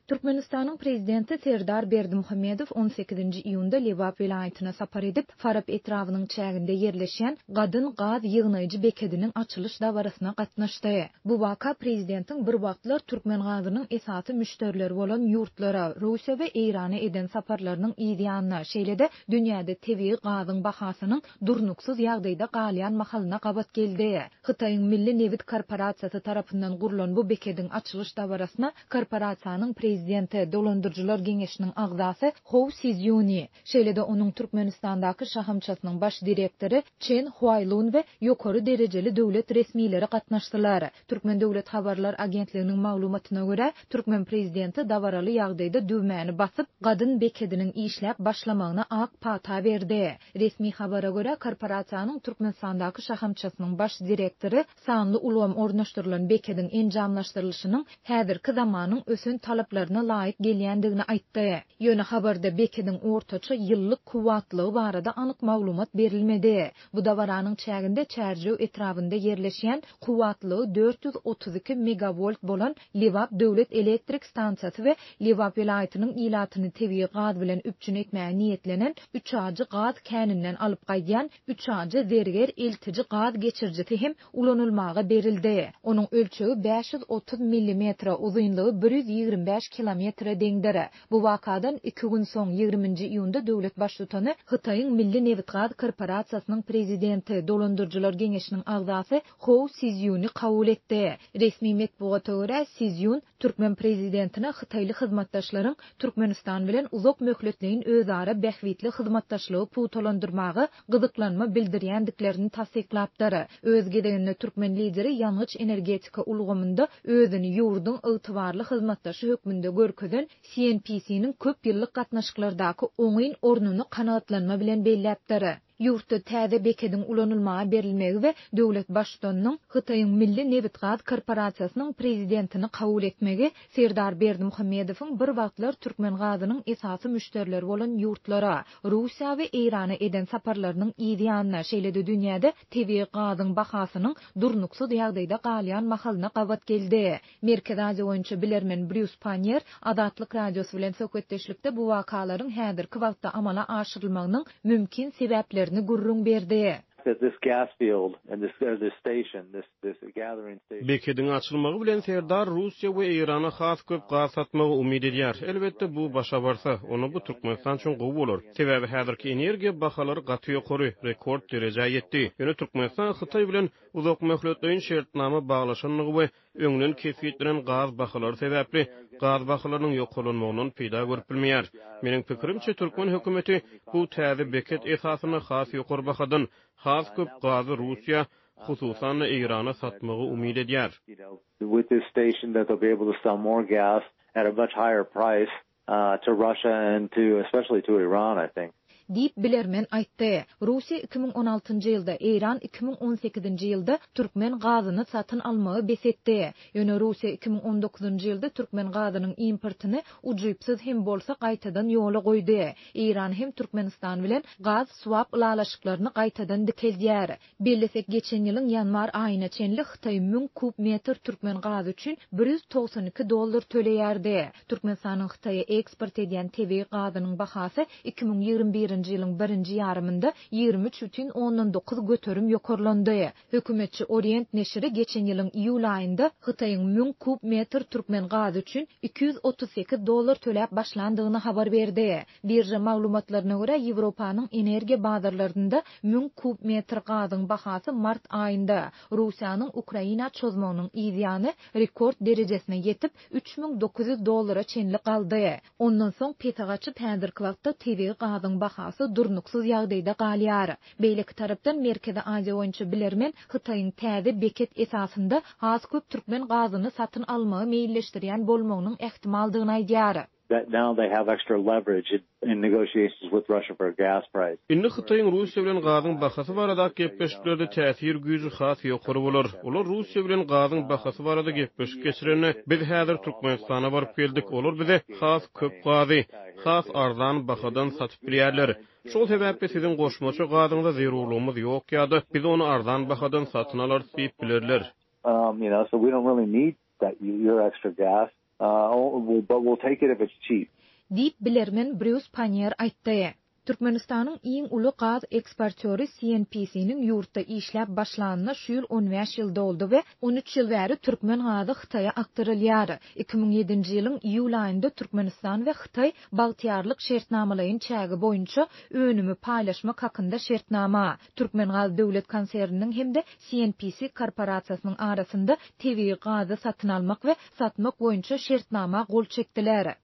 Türkmenistanyň Prezidenti Serdar Berdimuhamedow on sekizinji iýunda Lebap welaýatyna sapar edip, Farap etrabynyň çäginde ýerleşýän Gadyn gaz ýygnaýjy bekediniň açylyş dabarasyna gatnaşdy. Bu waka prezidentiň bir wagtlar türkmen gazynyň esasy müşderileri bolan ýurtlara, Russiýa we Eýrana eden saparlarynyň yz ýanyna, şeýle-de dünýäde tebigy gazyň bahasynyň durnuksyz ýagdaýda galýan mahalyna gabat geldi. Hytaýyň Milli nebit korporasiýasy tarapyndan gurlan bu bekediň açylyş dabarasyna korporasiýanyň prezidenti, dolandyryjylar geňeşiniň agzasy Hou Sizýuni, şeýle-de onuň Türkmenistandaky şahamçasynyň baş direktory Çen Huaýlun we ýokary derejeli döwlet resmileri gatnaşdylar. Türkmen döwlet habarlar agentliginiň maglumatyna görä, türkmen prezidenti dabaraly ýagdaýda düwmäni basyp, gadyn bekediniň işläp başlamagyna ak pata berdi. Resmi habara görä, korporasiýanyň Türkmenistandaky şahamçasynyň baş direktory sanly ulgam ornaşdyrylan bekediň enjamlaşdyrylyşynyň häzirki zamanyň ösen talaplaryna laýyk gelýändigini aýtdy. Ýöne habarda bekediň ortaça ýyllyk kuwwatlygy barada anyk maglumat berilmedi. Bu dabaranyň çäginde Çärjew etrabynda ýerleşýän kuwwatlygy 432 megawolt bolan Lebap döwlet elektrik stansiýasy we Lebap welaýatynyň ilatyny tebigy gaz bilen üpjün etmäge niýetlenen Üçajy gaz käninden alyp gaýdýan Üçajy Zerger eltiji gaz geçirijisi hem ulanylmaga berildi. Onuň ölçegi 530 millimetre, uzynlygy 125 kilometre deňdir. Bu wakadan iki gün soň, ýigriminji iýunda döwlet Baştutany Hytaýyň Milli nebitgaz korporasiýasynyň prezidenti, dolandyryjylar geňeşiniň agzasy Hou Sizýuny kabul etdi. Resmi metbugata görä, Sizýun türkmen prezidentine hytaýly hyzmatdaşlaryň Türkmenistan bilen uzak möhletleýin özara bähbitli hyzmatdaşlygy pugtalandyrmaga gyzyklanma bildirýändiklerini tassyklapdyr. Öz gezeginde türkmen Lideri ýangyç-energetika ulgamynda özüni ýurduň ygtybarly hyzmatdaşy hökmünde görkezen CNPC-niň köp ýyllyk gatnaşyklardaky oňyn ornuny kanagatlanma bilen belläpdir. Ýurtda täze bekediň ulanylmaga berilmegi we döwlet Baştutanynyň Hytaýyň Milli nebitgaz korporasiýasynyň prezidentini kabul etmegi Serdar Berdimuhamedowyň bir wagtlar türkmen gazynyň esasy müşderileri bolan ýurtlara, Russiýa we Eýrana eden saparlarynyň yz ýanyna, şeýle-de dünýäde tebigy gazyň bahasynyň durnuksyz ýagdaýda galýan mahalyna gabat geldi. Merkezi Aziýa boýunça bilermen Brýus Panniýer Azatlyk Radiosy bilen söhbetdeşlikde bu wakalaryň häzirki wagtda amala aşyrylmagynyň mümkin sebäplerini gürrüň berdi. Bekediň açylmagy bilen Serdar Russiýa we Eýrana has köp gaz satmagy umyt edýär. Elbetde, bu başa barsa, onda bu Türkmenistan üçin gowy bolar. Sebäbi häzirki energiýa bahalary gaty ýokary, rekord derejä ýetdi. Ýöne Türkmenistan Hytaý bilen uzakmöhletleýin şertnama baglaşandygy we öňden kesgitlenen gaz bahalary sebäpli gaz bahalarynyň ýokarlanmagyndan peýda görüp bilmeýär. Meniň pikirimçe, türkmen hökümeti bu täze beket esasynda has ýokary bahadan has köp gazy Russiýa, hususan-da Eýrana satmagy umyt edýär. to Russia and to especially to Iran I think. Diýip, bilermen aýtdy. Russiýa 2016-njy ýylda, Eýran 2018-nji ýylda türkmen gazyny satyn almagy bes etdi. Ýöne Russiýa 2019-njy ýylda türkmen gazynyň importyny ujypsyz hem bolsa gaýtadan ýola goýdy. Eýran hem Türkmenistan bilen gaz swap ylalaşyklaryny gaýtadan dikeldýär. Bellesek, geçen ýylyň ýanwar aýyna çenli Hytaý 1000 kub metr türkmen gazy üçin 192 dollar töleýärdi. Türkmenistanyň Hytaýa eksport edýän tebigy gazynyň bahasy 2021-nji ýylyň birinji ýarymynda 23,9 göterim ýokarlandy. Hökümetçi Orient neşiri geçen ýylyň iýul aýynda Hytaýyň 1000 kub metr türkmen gazy üçin 238 dollar töläp başlandygyny habar berdi. Birža maglumatlaryna görä, Ýewropanyň energiýa bazarlarynda 1000 kub metr gazyň bahasy mart aýynda, Russiýanyň Ukraina çozmagynyň yz ýany, rekord derejesine ýetip, 3900 dollara çenli galdy. Ondan soň pese gaçyp, häzirki wagtda tebigy gazyň bahasy durnuksyz ýagdaýda galýar. Beýleki tarapdan, Merkezi Aziýa boýunça bilermen Hytaýyň täze beket esasynda has köp türkmen gazyny satyn almagy meýilleşdirýän bolmagynyň ähtimaldygyny aýdýar. that now they have extra leverage in negotiations with Russia for a gas price. Indi Hytaýyň Russiýa bilen gazyň bahasy baradaky gepleşiklerde täsir güýji has ýokary bolar. Olar Russiýa bilen gazyň bahasy barada gepleşik geçirende, biz häzir Türkmenistana baryp geldik, olar bize has köp gazy, has arzan bahadan satyp bilýärler. Şol sebäpli siziň goşmaça gazyňyza zerurlygymyz ýok ýa-da biz ony arzan bahadan satyn alarys diýip bilerler. You know, so we don't really need that your extra gas. But we'll take it if it's cheap. Diýip, bilermen Brýus Pannier aýtdy. Türkmenistanyň iň uly gaz eksportýory CNPC-niň ýurtda işläp başlanyna şu ýyl on bäş ýyl doldy we 13 ýyl bäri türkmen gazy Hytaýa akdyrylýar. 2007-nji ýylyň iýul aýynda Türkmenistan we Hytaý Bagtyýarlyk şertnamalaýyn çägi boýunça önümi paýlaşmak hakynda şertnama, Türkmengaz döwlet konserniniň hem-de CNPC korporasiýasynyň arasynda tebigy gazy satyn almak we satmak boýunça şertnama gol çekdiler.